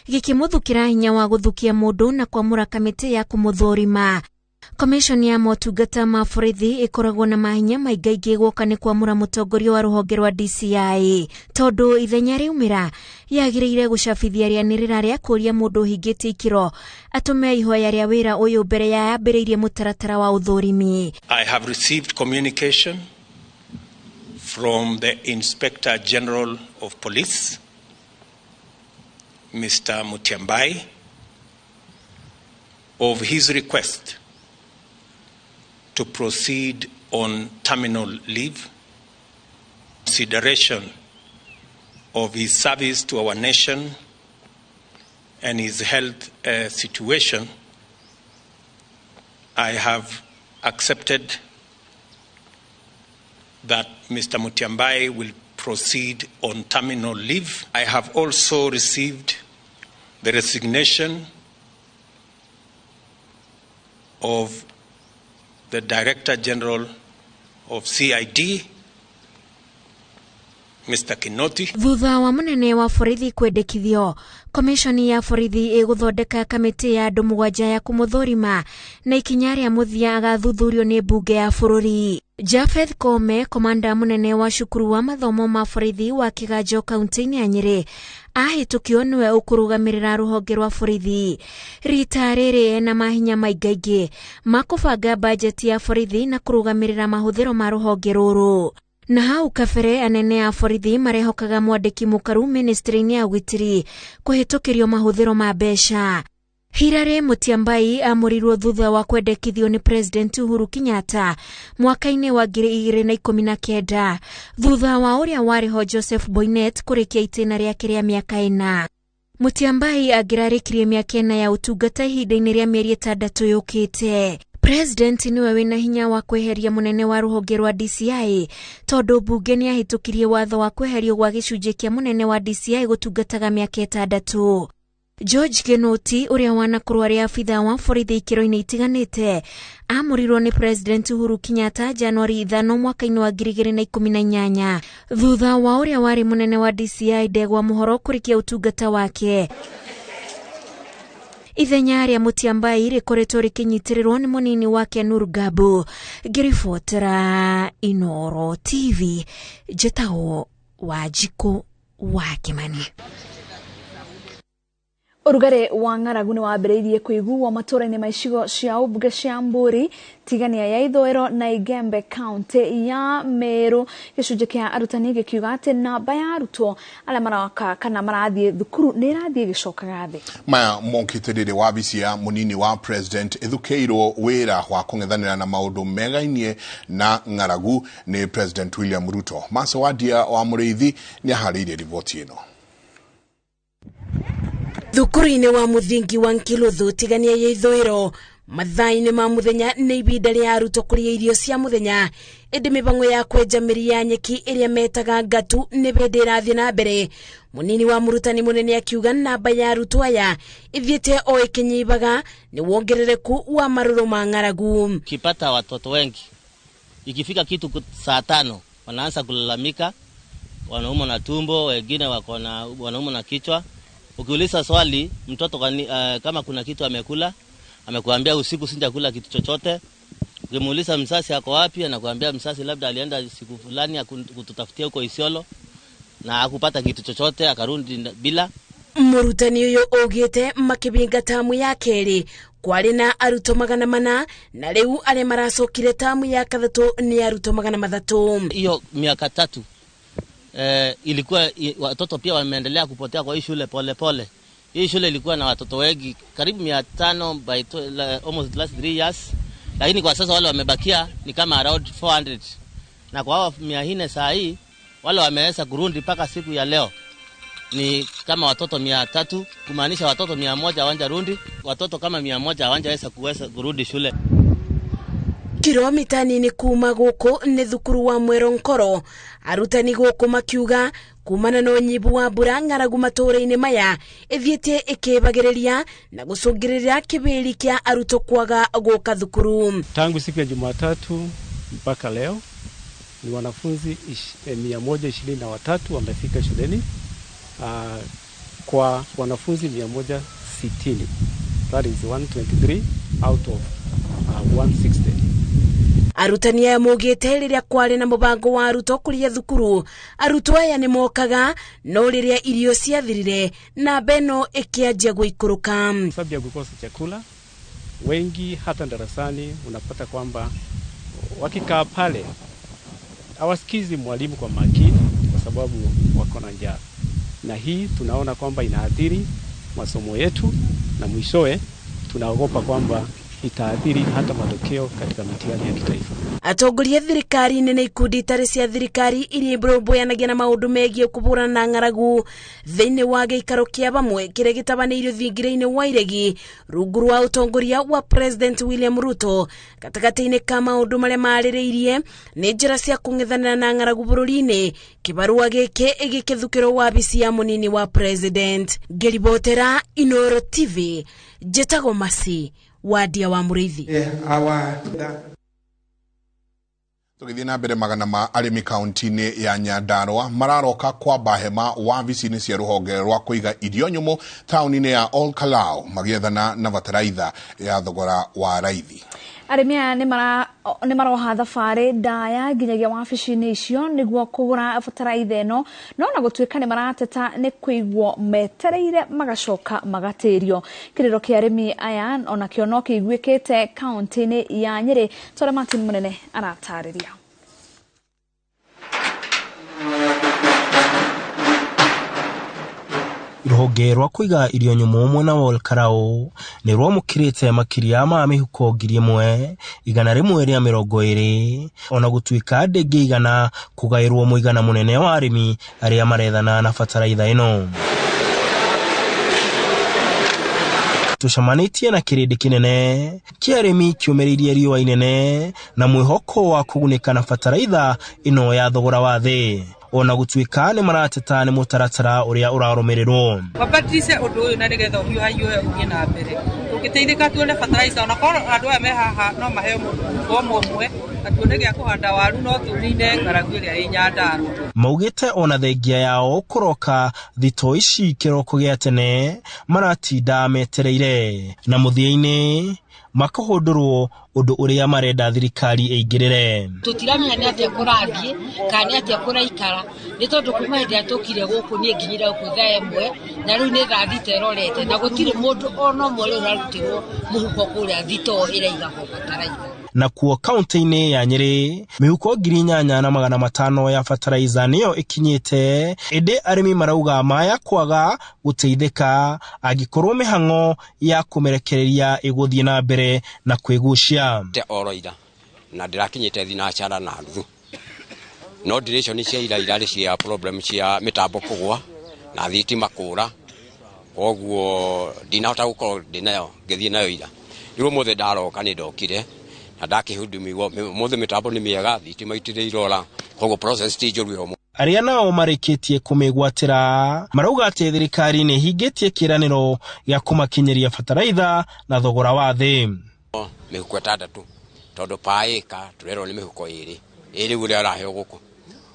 gĩkĩmũthukĩra hinya wa gũthukia mũndũ na kwamũra kamĩtĩ ya kũmũthũrima. Commission ya motungata ma borithi ĩkoragwo na mahinya maingaingĩ guoka nĩ kwamũra mũtongoria wa rũhonge rwa DCI, tondũ ithenya rĩaumĩra yagĩrĩire gũcabithia rĩanĩrĩra rĩa kũũria mũndũ ũhingĩtie ikĩro atũme ihoya rĩa wĩra ũyũ mbere ya yambĩrĩirie mũtaratara wa ũthũrimi. I have received communication from the Inspector General of Police, Mr. Mutyambai, of his request to proceed on terminal leave, consideration of his service to our nation and his health situation. I have accepted that Mr. Mutyambai will proceed on terminal leave. I have also received the resignation of the Director General of CID, Mr. Kinoti. Thutha wa munene wa borithi kwendekithio, komishoni ya borithi ĩgũthondeka kamĩtĩ ya andũ 7 ya kũmũthũrima na ikinya rĩa mũthia agathuthurio nĩ mbunge ya bũrũri. Japheth Kome, komanda munene wa cukuru wa mathomo ma borithi wa Kiganjo kaunti-inĩ ya Nyĩrĩ, ahĩtũkio nĩwe ũkũrũgamĩrĩra rũhonge rwa borithi. Rita rĩrĩ ena mahinya maingaingĩ ma kũbanga bajeti ya borithi na kũrũgamĩrĩra mahũthĩro ma rũhonge rũrũ. Na hau kabere anene a borithi marehokaga mwandĩki mũkaru ministry-inĩ ya ũgitĩri kũhĩtũkĩrio mahũthĩro ma mbeca. Hilary Mutyambai amũrirwo thutha wa kwendekithio nĩ President Uhuru Kenyatta mwaka-inĩ wa 2019 thutha wa ũrĩa warĩ ho Joseph Boinnet kũrĩkia itĩna rĩake rĩa mĩaka 4. Mutyambai angĩrarĩkirie mĩaka 4 ya ũtungata ihinda-inĩ rĩa mĩeri 6 yũkĩte. President niwe wĩna hinya wa kweheria munene wa rũhonge rwa DCI tondũ mbunge nĩahĩtũkirie watho wa kweherio gwa gĩcunjĩ kĩa munene wa DCI gũtungataga mĩaka 6. George Kinoti ũrĩa wanakorwo arĩ abithaa wa borithi ikĩro-inĩ itiganĩte amũrirwo nĩ President Uhuru Kenyatta Januari 5 mwaka-inĩ wa 2018 thutha wa ũrĩa warĩ munene wa DCI Ndegwa Mũhoro kũrĩkia ũtungata wake. Ithenya rĩa Mutyambai rĩkoretwo rĩkĩnyitĩrĩrwo nĩ mũnini wake Nur Gabo. Ngĩribotera Inoro TV, njĩtagwo Wanjikũ wa Kimani. Ũrugarĩ wa ng'aragu nĩ wambĩrĩirie kũiguo matũũra-inĩ ma icigo cia ũmbunge cia Mbũri, Tigania ya Ithũĩro na Igembe kaunti ya Meru. Gĩcunjĩ kĩa arutani gĩkiuga atĩ namba ya arutwo arĩa maraka kana marathiĩ thukuru nĩ ĩrathiĩ ĩgĩcokaga thĩ. Maya mokĩte rĩrĩ wabici ya mũnini wa president ĩthukĩirwo wĩra wa kũng'ethanĩra na maũndũ megainie na ng'aragu nĩ President William Ruto. Masa Wadia wa Mũrĩithi nĩ aharĩirie riboti ĩno. Thukuru-inĩ wa mũthingi wa Nkiluthu Tigania ya Ithũĩro mathaa-inĩ ma mũthenya nĩ ibinda rĩa arutwo kũrĩa irio cia mũthenya, ĩndĩ mĩbango ya kwenja mĩri ya nyeki ĩrĩa metaga ngatu nĩ bĩndĩ ĩrathiĩ na mbere. Mũnini wa mũrutani mũnene akiuga namba ya arutwo aya ithiĩte o ĩkĩnyibaga nĩ wongerereku wa marũrũ ma ng'aragu. Kipata watoto wengi ikifika kitu saa 5 wanaanza kulalamika, wanaumwa na tumbo, wengine wako na wanaumwa na kichwa. Ukiuliza swali mtoto kama kuna kitu amekula, amekuambia usiku sijakula kitu chochote. Ukimuuliza msasi ako wapi, anakuambia msasi labda alienda siku fulani kututafutia huko Isiolo na hakupata kitu chochote akarudi bila. Murutani uyu augite makibinga tamu ya keri kwari na arutwo 400 na riu aria maracokire tamu ya 3 ni arutwo 300. Hiyo miaka 3 ilikuwa watoto pia wameendelea kupotea kwa hii shule pole pole. Hii shule ilikuwa na watoto wengi karibu 500 by almost last 3 years, lakini kwa sasa wale wamebakia ni kama around 400, na kwa hao 400 saa hii Wale wameweza kurudi mpaka siku ya leo ni kama watoto 300, kumaanisha watoto 100 hawajarudi, watoto kama 100 hawajaweza kuweza kurudi shule. Kilomita nini kuma guku nĩ thukuru wa Mwero Nkoro, arutani guku makiuga kumana na ũnyibu wa mbura ng'aragu matũũra-inĩ maya ĩthiĩte ĩkĩbagĩrĩria na gũcũngĩrĩria kĩbĩri kĩa arutwo kwaga gũka thukuru. Tangu siku ya Jumatatu mpaka leo ni wanafunzi 123 wamefika shuleni, kwa wanafunzi 160, that is 123 out of 160. Arutani aya maugĩte rĩrĩa kwarĩ na mũbango wa arutwo kũrĩa thukuru, arutwo aya nĩ mokaga, no rĩrĩa irio ciathirire namba ĩno ĩkĩanjia gũikũrũka. Sababu ya kukosa chakula, wengi hata darasani unapata kwamba wakikaa pale hawasikizi mwalimu kwa makini kwa sababu wako na njaa, na hii tunaona kwamba inaathiri masomo yetu, na mwishowe tunaogopa kwamba itaathiri hata matokeo katika mitihani ya kitaifa. Atongoria thirikari-inĩ na ikundi itarĩ cia thirikari iria irũmbũyanagia na maũndũ megiĩ kũhũrana na ng'aragu thĩinĩ wa gĩikaro kĩa bamwe kĩrĩa gĩtabanĩirio thingira-inĩ wa Iregi rungu rwa ũtongoria wa President William Ruto. Gatagatĩ-inĩ ka maũndũ marĩa marĩrĩirie nĩ njĩra cia kũng'ethanĩra na ng'aragu bũrũri-inĩ, kĩbarũa gĩkĩ gĩkĩthukĩrwo wabici ya mũnini wa President. Ngĩribotera Inooro TV, njĩtagwo Masi Wadia wa Mũrĩithi. Tũgĩthiĩ na mbere, magana ma arĩmi kaunti-inĩ ya Nyandarua mararoka kwamba hema wabici-inĩ cia rũhonge rwa kũiga irio nyũmũ taũni-inĩ ya Ol Kalou magĩethana na bataraitha ya thogora wa raithi. Arĩmi aya nĩ maroha thabarĩ ndaya nginyagia wabici-inĩ icio nĩguo kũgũra bataraitha ĩno, no ona gũtuĩka nĩ marateta nĩ kũigwo metereire magacoka magatĩrio. Kĩrĩro kĩa arĩmi aya onakĩo no kĩiguĩkĩte kaunti-inĩ ya Nyĩrĩ, tondũ Martin Mũnene aratarĩria. Rũhonge rwa kũiga irio nyũmũ mwena wa Ol Kalou nĩ rwamũkĩrĩte makĩria ma mĩhuko 1120, ona gũtuĩka ndĩngĩigana kũgaĩrwo mũigana mũnene wa arĩmi arĩa marethana na bataraitha ĩno. Tũcemanĩtie na kĩrĩndĩ kĩnene kĩa arĩmi kĩũmĩrĩirie riũa inene na mwĩhoko wa kũgunĩka na bataraitha ĩno ya thogora wa thĩ, ona gũtuĩka nĩ marateta nĩ mũtaratara ũrĩa ũrarũmĩrĩrwo. Wabatice ũndũ ũyũ na nĩgetha ũhiũhahiũhe ũthiĩ na mbere. Tũngĩteithĩka tuone bataraitha, ona korwo andũ aya me haha no maheo mũndũ ũmwe ũmwe, na tuone gĩa kũhanda waru no tũnine ng'aragu ĩrĩa ĩ Nyandarua. Maugĩte ona thengia yao kũroka thitoo ici kĩroko gĩa tene maratinda metereire, na mũthia-inĩ makahũndũrwo ũndũ ũrĩa marenda thirikari ĩingĩrĩre. Tũtiramenya nĩ atĩa kũrathiĩ kana nĩ atĩa kũraikara, nĩ tondũ kuma hĩndĩ ĩrĩa tũkire gũkũ niĩ nginyire gũkũ thaa 1 na rĩu nĩ thaa 6 ĩrorete, na gũtirĩ mũndũ ona ũmwe rĩu ũrarutĩrwo mũhuko kũrĩa thitoo ĩraigagwo bataraitha. Na kuo kaunti-inĩ ya Nyĩrĩ mĩhuko 8500 ya bataraitha nĩyo ĩkinyĩte, ĩndĩ arĩmi marauga maya kwaga gũteithĩka angĩkorwo mĩhang'o ya kũmerekereria ĩgũthiĩ na mbere na kwĩgucia. Oro ira na ndĩrakinyĩte thinacara na nuthu, no duration cia ira irarĩ cia problem cia mĩtambo kũgũa na thitima kũra, koguo ndinahota gũkorwo ndĩnayo ngĩthiĩ nayo ira. Rĩu ũmũthĩ ndaroka nĩ ndokire na ndakĩhudumiwa, ũmũthĩ mĩtambo nĩ mĩega, thitima itirĩ irora, koguo process ti njũru ĩho. Arĩa nao marĩkĩtie kũmĩgwatĩra marauga atĩ thirikari nĩ ĩhingĩtie kĩĩranĩro gĩa kũmakinyĩria bataraitha na thogora wa thĩ. Mĩhuko 6 tondũ paĩka tũrerwo nĩ mĩhuko 2 ĩrĩ ũrĩa araheo gũkũ,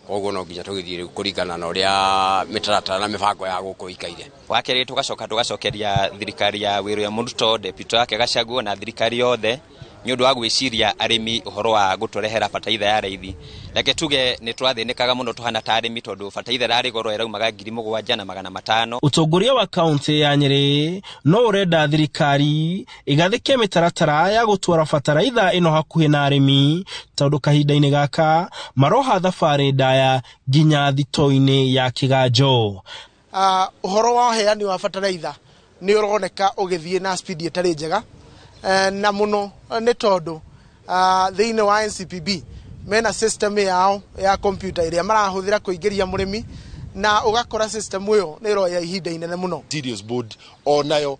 koguo no nginya tũgĩthiĩ rĩu kũringana na ũrĩa mĩtaratara na mĩbango ya gũkũ ĩikaire. Wa kerĩ tũgacoka tũgacokeria thirikari ya William Ruto, deputy wake Gachagua na thirikari yothe nĩ ũndũ wa gwĩciria arĩmi ũhoro wa gũtũrehera bataraitha ya raithi. Reke tuge nĩ twathĩnĩkaga mũno tũhana ta arĩmi tondũ bataraitha ĩrarĩ goro ĩraumaga 7500. Ũtongoria wa kaunti ya Nyĩrĩ no ũrenda thirikari ĩgathĩke mĩtaratara ya gũtwara bataraitha ĩno hakuhĩ na arĩmi, tondũ kahinda-inĩ gaka maroha thabarĩ ndaya nginya thitoo-inĩ ya Kĩganjo. Ũhoro wa ũheani wa bataraitha nĩ ũroneka ũgĩthiĩ na speed ĩtarĩ njega, na mũno nĩ tondũ thĩinĩ wa NCPB Mena system yao ya computer ĩrĩa marahũthĩra kũingĩria mũrĩmi, na ũgakora system ĩyo nĩ ĩroya ihinda inene mũno. Cereals Board onayo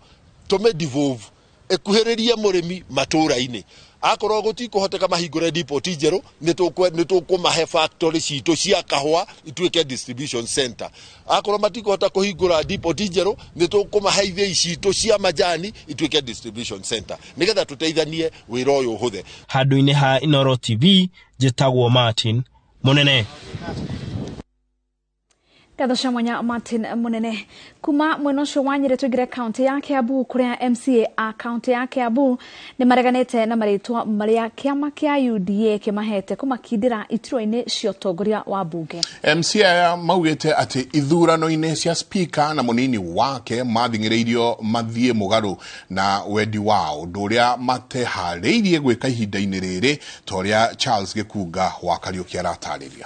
tũme devolve ĩkuhĩrĩrie mũrĩmi matũra-inĩ. Akorwo gũtikũhoteka mahingũre depot njerũ, nĩ tũkũmahe factory citũ cia kahũa ituĩke distribution center. Akorwo matikũhota kũhingũra depot njerũ, nĩ tũkũmahe ithĩi citũ cia majani ituĩke distribution center, nĩgetha tũteithanie wĩra ũyũ ũhũthe. Handũ-inĩ ha Inooro TV, njĩtagwo Martin Munene. Ngatho cia mwanya Martin Munene. Kuma mwena ũcio wa Nyĩrĩ tũingĩre kaunti ya Kiambu, kũrĩa MCA a kaunti ya Kiambu nĩ mareganĩte na marĩtwa marĩa kĩama kĩa UDA kĩmahete kũmakindĩra iturwa-inĩ cia ũtongoria wa mbunge. MCA aya maugĩte atĩ ithurano-inĩ cia speaker na mũnini wake mathing'ĩrĩirio mathiĩ mũgarũ na wendi wao, ũndũ ũrĩa mateharĩirie gwĩka ihinda-inĩ rĩrĩ, ta ũrĩa Charles Gĩkunga wa Kariũki aratarĩria.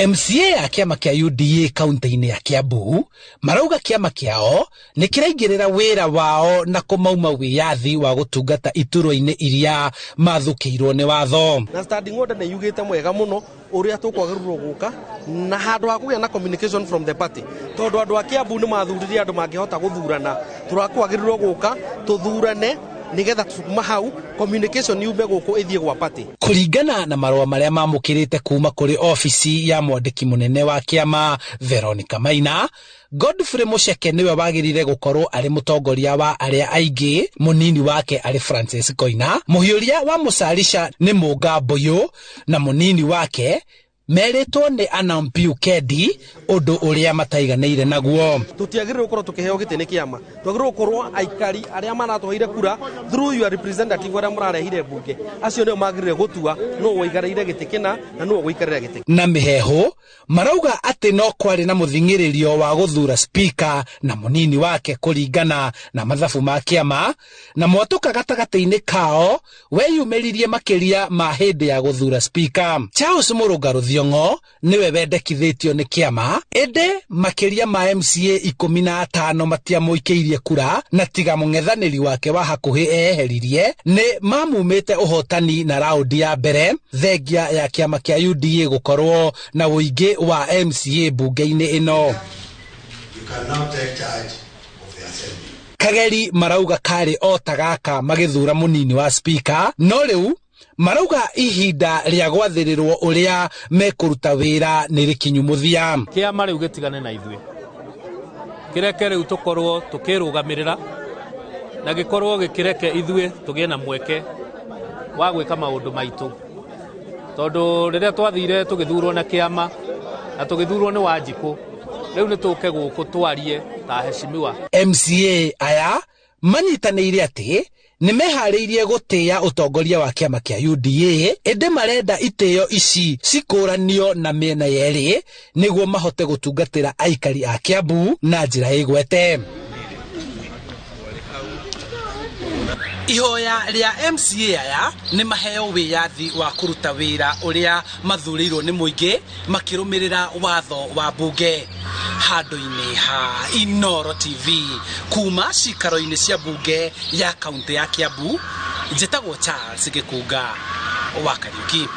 MCA ya kĩama kĩa UDA kaunti-inĩ ya Kiambu marauga kĩama kĩao nĩ kĩraingĩrĩra wĩra wao na kũmauma wĩyathi wa gũtungata iturwa-inĩ iria mathũkĩirwo nĩ watho. Na standing order nĩ yugĩte mwega mũno ũrĩa tũkwagĩrĩirwo gũka na handũ ha kũgĩa na communication from the party, tondũ andũ a Kiambu nĩ mathurire andũ mangĩhota gũthurana. Tũrakwagĩrĩirwo gũka tũthurane nigetha kuma hau communication yume gũkũ ĩthiĩ gwa party. Kũringana na marũa marĩa mamũkĩrĩte kuma kũrĩ ofici ya mwandĩki mũnene wa kĩama Veronica Maina, Godfrey Mucheke niwe wagĩrĩire gũkorwo arĩ mũtongoria wa arĩa aingĩ, mũnini wake arĩ Francis Koina, mũhiũria wa Mũcarica nĩ Mũnga Mbũyũ na mũnini wake merĩtwo nĩ Anampiu Kendi, ũndũ ũrĩa mataiganĩire naguo. Tũtiagĩrĩirwo gũkorwo tũkĩheo gĩtĩ nĩ kĩama, twagĩrĩirwo gũkorwo aikari arĩa maratũheire kura through your representative arĩa mũrarehire mbunge, acio nĩo magĩrĩire gũtua nũũ waikarĩire gĩtĩ kĩna na nũũ ũgũikarĩra gĩtĩ. Na mĩheehũ marauga atĩ no kwarĩ na mũthing'ĩrĩrio wa gũthura speaker na mũnini wake kũringana na mathabu ma kĩama, na mwatũka gatagatĩ-inĩ kao weyumĩririe makĩria ma hĩndĩ ya gũthura speaker. Charles Mũrũnga Rũthiongo niwe wendekithĩtio nĩ kĩama, ĩndĩ makĩria ma MCA 15 matiamũikĩirie kura, na tiga mũng'ethanĩri wake wa hakuhĩ eheririe nĩ mamumĩte ũhotani na raundi ya mbere, thengia ya kĩama kĩa UDA gũkorwo na ũingĩ wa MCA mbunge-inĩ ĩno. Kageri marauga karĩ o ta gaka magĩthura mũnini wa speaker, no rĩu marauga ihinda rĩa gwathĩrĩrwo ũrĩa mekũruta wĩra nĩ rĩkinyu mũthia. Kĩama rĩu gĩtigane na ithuĩ, kĩreke rĩu tũkorwo tũkĩrũgamĩrĩra na gĩkorwo gĩkĩreke ithuĩ tũgĩe na mweke wa gwĩka maũndũ maitũ, tondũ rĩrĩa twathire tũgĩthurwo na kĩama na tũgĩthurwo nĩ Wanjikũ, rĩu nĩ tũke gũkũ twarie ta heshimiwa. MCA aya manyitanĩire atĩ nĩ meharĩirie gũtĩĩa ũtongoria wa kĩama kĩa UDA, ĩndĩ marenda itĩo ici cikũranio na mĩena yerĩ nĩguo mahote gũtungatĩra aikari a Kiambu na njĩra ĩgwete. Ihoya rĩa MCA aya nĩ maheo wĩyathi wa kũruta wĩra ũrĩa mathurĩirwo nĩ mũingĩ makĩrũmĩrĩra watho wa mbunge. Handũ-inĩ ha Inooro TV kuma cikaro-inĩ cia mbunge ya kaunti ya Kiambu, njĩtagwo Charles Gĩkunga wa Kariũki.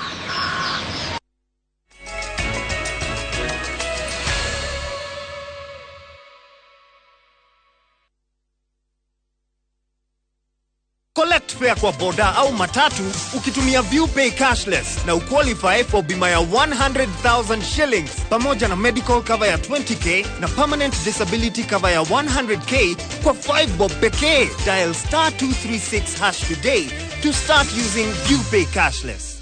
Collect fare kwa boda au matatu ukitumia ViewPay cashless na uqualify for bima ya 100,000 shillings pamoja na medical cover ya 20k na permanent disability cover ya 100k kwa 5 bob pekee. Dial star 236 hash today to start using ViewPay cashless.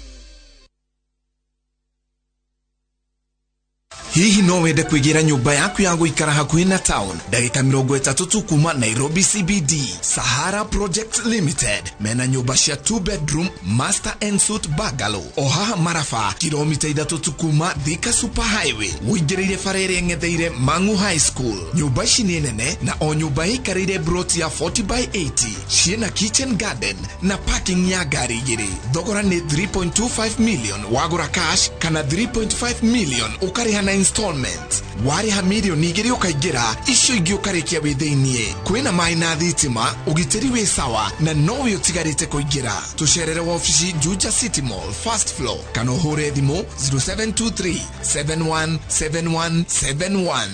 Hihi no wende kwĩgĩra nyũmba yaku ya gũikara hakuhĩ na town ndagĩka 30 tu kuma Nairobi CBD. Sahara Project Limited mena nyũmba cia 2 bedroom master and suite bungalow o haha Maraba, kilomita 3 tu kuma Thika Super Highway, ũingĩrĩire bara ĩrĩa ĩng'etheire Mang'u High School. Nyũmba ici nĩ nene na o nyũmba ĩikarĩire broti ya 40 by 80, ciĩna kitchen garden na parking ya ngari igĩrĩ. Thogora nĩ 3.25 million wagũra cash kana 3.5 million ũkarĩha na installment. Warĩha mirioni 2 ũkaingĩra, icio ingĩ ũkarĩkia wĩ thĩiniĩ. Kwĩna maĩ na thitima, ũgitĩri wĩ sawa na nowe ũtigarĩte kũingĩra. Tũcerere wabici Juja City Mall first floor kana ũhũre thimũ 0723 717171.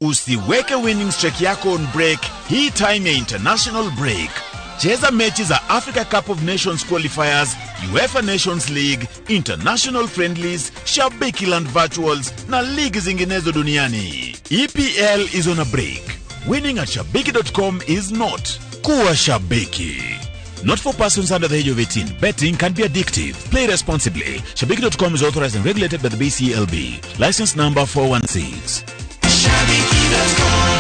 Usiweke winning streak yako on break hii time ya international break. Cheza mechi za Africa Cup of Nations qualifiers, UEFA Nations League, international friendlies, Shabiki Land virtuals na ligi zinginezo duniani. EPL is on a break. Winning at shabiki.com is not. Kuwa shabiki. Not for persons under the age of 18. Betting can be addictive. Play responsibly. Shabiki.com is authorized and regulated by the BCLB. License number 416. Shabiki.com.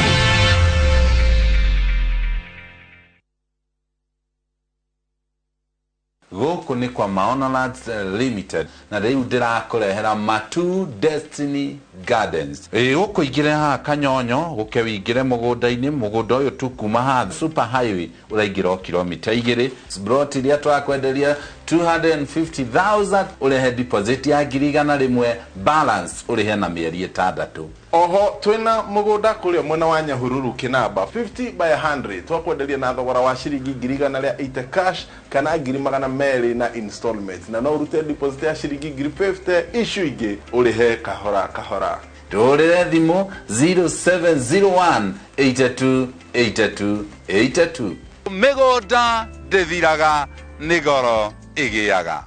Gũkũ nĩ kwa Maono Lands Limited na rĩu ndĩrakũrehera Matu Destiny Gardens. Ĩ gũkũ ingĩre haha Kanyonyo gũke wĩingĩre mũgũnda-inĩ, mũgũnda ũyũ tu kuma haha super highway ũraingĩra o kilomita 2. Plot iria twakwenderia 250,000 ũrehe deposit ya 100,000, balance ũrĩhe na mĩeri 6. Oho twina mugunda kuria mwena wa Nyahururu Kinamba 50 by 100 twakwenderia na thogora wa ciringi 180 cash kana 200,000 na installment, na no urute deposit ya ciringi 50,000 icio ingĩ ũrĩhe kahora kahora. Tũhũrĩre thimũ 0701 82 82 82. Mĩgũnda ndĩthiraga nĩ goro ĩgĩaga.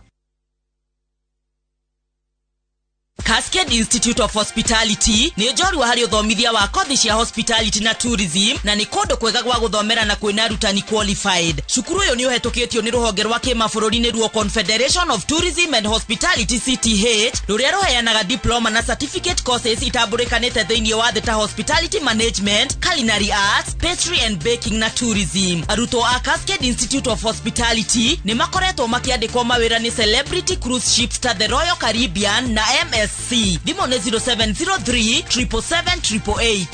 Cascade Institute of Hospitality nĩ njorua harĩ ũthomithia wa kothi cia hospitality na tourism, na nĩ kũndũ kwega gwa gũthomera na kwĩna arutani qualified. Cukuru ũyũ nĩ ũhetũkĩtio nĩ rũhonge rwa kĩmabũrũri nĩruo Confederation of Tourism and Hospitality CTH, rũrĩa rũheanaga diploma na certificate courses itambũrĩkanĩte thĩinĩ wa thĩ ta hospitality management, culinary arts, pastry and baking na tourism. Arutwo a Cascade Institute of Hospitality nĩ makoretwo makĩandĩkwo mawĩra nĩ celebrity cruise ships ta the Royal Caribbean na MSC. Thimũ nĩ 0703 777 888.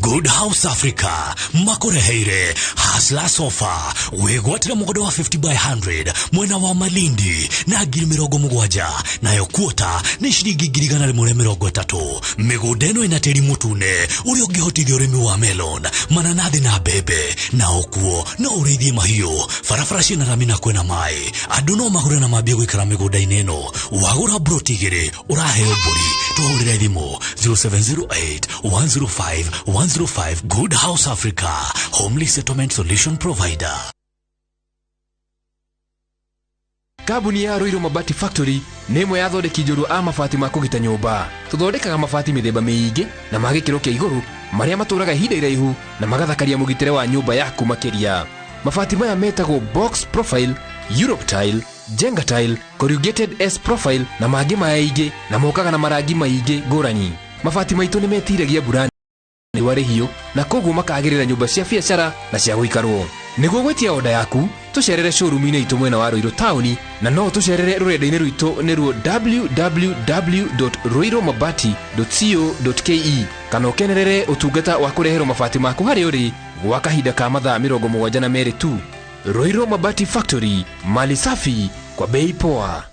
Good House Africa makureheire Hasla Sofa wigwatira mugunda wa 50 by 100 mwena wa Malindi na 70,000, nayo kuota ni ciringi 130,000. Migunda ĩno ĩna tĩri mũtune ũrĩa ũngĩhotithia ũrĩmi wa melon, mananathi na mbembe, na okuo no ũrĩithie mahiũ. Barabara ciĩna rami na kwĩna maĩ, andũ no magũre na mambie gũikara mĩgũnda-inĩ ĩno. Wagũra broti 2 ũraheo mbũri. Tũhũrĩre thimũ 0708 105 105. Good House Africa, homely settlement solution provider. Kambuni ya Ruiru Mabati Factory nĩ ĩmwe ya athondeki njorua a mabati ma kũgita nyũmba. Tũthondekaga mabati mĩthemba mĩingĩ na ma gĩkĩro kĩa igũrũ marĩa matũraga ihinda iraihu na magathakaria mũgitĩre wa nyũmba yaku makĩria. Mabati maya metagwo box profile, Europe tile, Jenga tile, corrugated S profile na mangĩ maingĩ, na mokaga na marangi maingĩ ngũrani. Mabati maitũ nĩ metiragia mbura riũa rĩhiũ na koguo makagĩrĩra nyũmba cia biacara na cia gũikarwo. Nĩguo gwĩtia oda yaku, tũcerere showroom-inĩ itũ mwena wa Ruiru taũni, na no tũcerere rũrenda-inĩ rwitũ nĩruo www.ruirumabati.co.ke, kana ũkenerere ũtungata wa kũreherwo mabati maku harĩa ũrĩ gwa kahinda ka mathaa 72 tu. Ruiru Mabati Factory, mali safi kwa bei poa.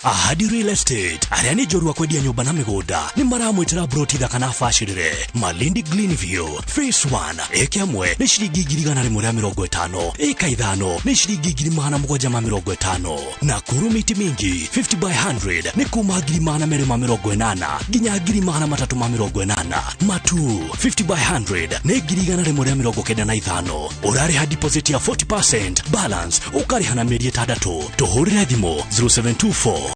Ahadi Real Estate arĩa nĩ njorua kwendia nyũmba na mĩgũnda nĩ maramwĩtĩra broti thaka na bacĩrĩre Malindi Greenview Phase 1 ĩka 1 nĩ ciringi 150,000, ĩka 5 nĩ ciringi 750,000, na Nakuru miti mingi 50 by 100 nĩ kuma 280,000 nginya 380,000. Matu 50 by 100 nĩ 195,000, ũrarĩha deposit ya 40%, balance ũkarĩha na mĩeri 6. Tũhũrĩre thimũ 0724